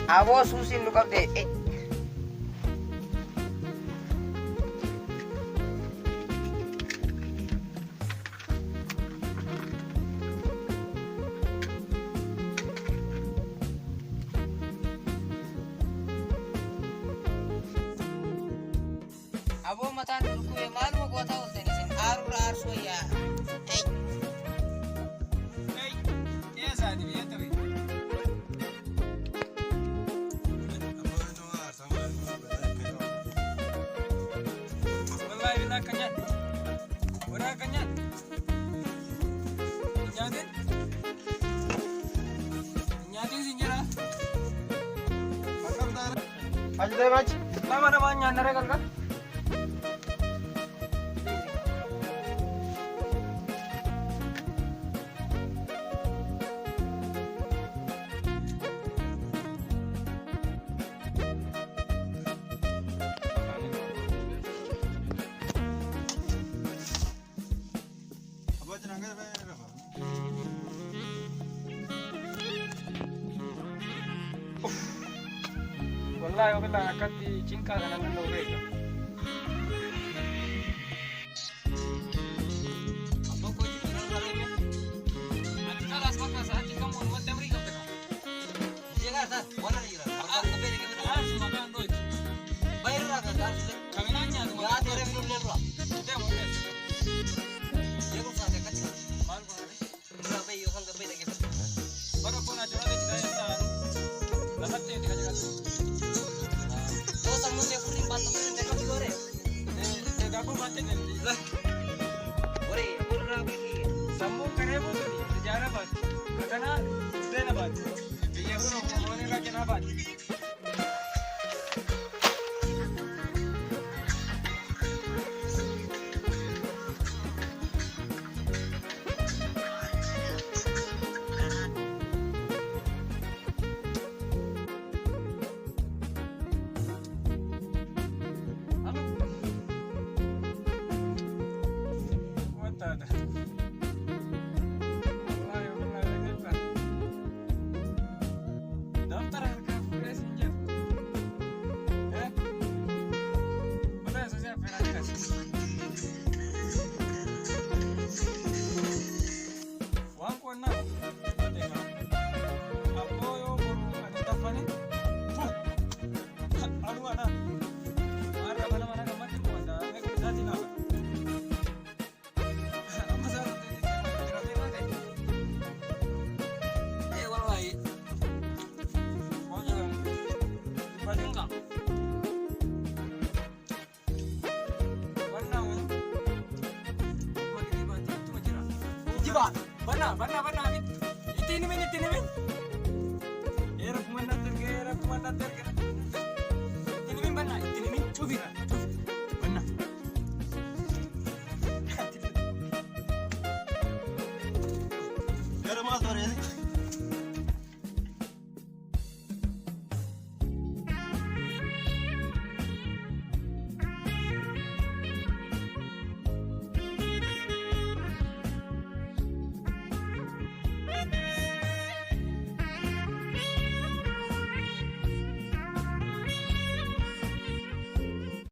Aboo suusiin nu qabde. Aboo mataan nu dhukkube maaluma gootaa ooltan isin aarurra aarsuu wayyaa. Wallahi billah akka nyaadhu. Warra akka nyaadhu. Hin nyaatin? Hin nyaatin sin jira. Achi deema achi. Lama namaa nyaannaree galgal. Wallahi wabillahi akkatti cinqaa kana nan dhowwee eega. Abbaan koo jiru irra reeme. Ati kalaas bakka sa'aatii kam walumatti amrii qabda kan. Aarsu maqaan dhoyti. Kaminaan nyaatu maqaan dhoyti. Deemu deemu. Maal godhani? Bara kun ajurate jira jedhaan lafatti itti kajaajiltu. Daabboo baattee deemti. Sammuun karee buusuni ijaara baatti. Katanaa buddeena baatti. Biyya kun foon irraa kenaa baatti. Wanta Wallahi wallahi dhageetta. Daftara harkaa fuudhee siin jedhu. Eh? Mataa isa si affeeraa jiras. Waan qonnaa adeema. Abboo yoo boru ani dafani. Anuu ana. Maarra mana mana gammatti qooddaa. Meeqa isaatii lafa. Amma isaa irratti irratti ta'e. Eh wallahi. Waan jedhamu. Dubbatiin qaba. Wannan magriba ittuma jira. Jiba. Banna banna banna ittiin himin ittiin himin. Eera kumannatti erga eera kumannatti erga. Ittiin himin banna ittiin himin cufira cufi banna. Gara maal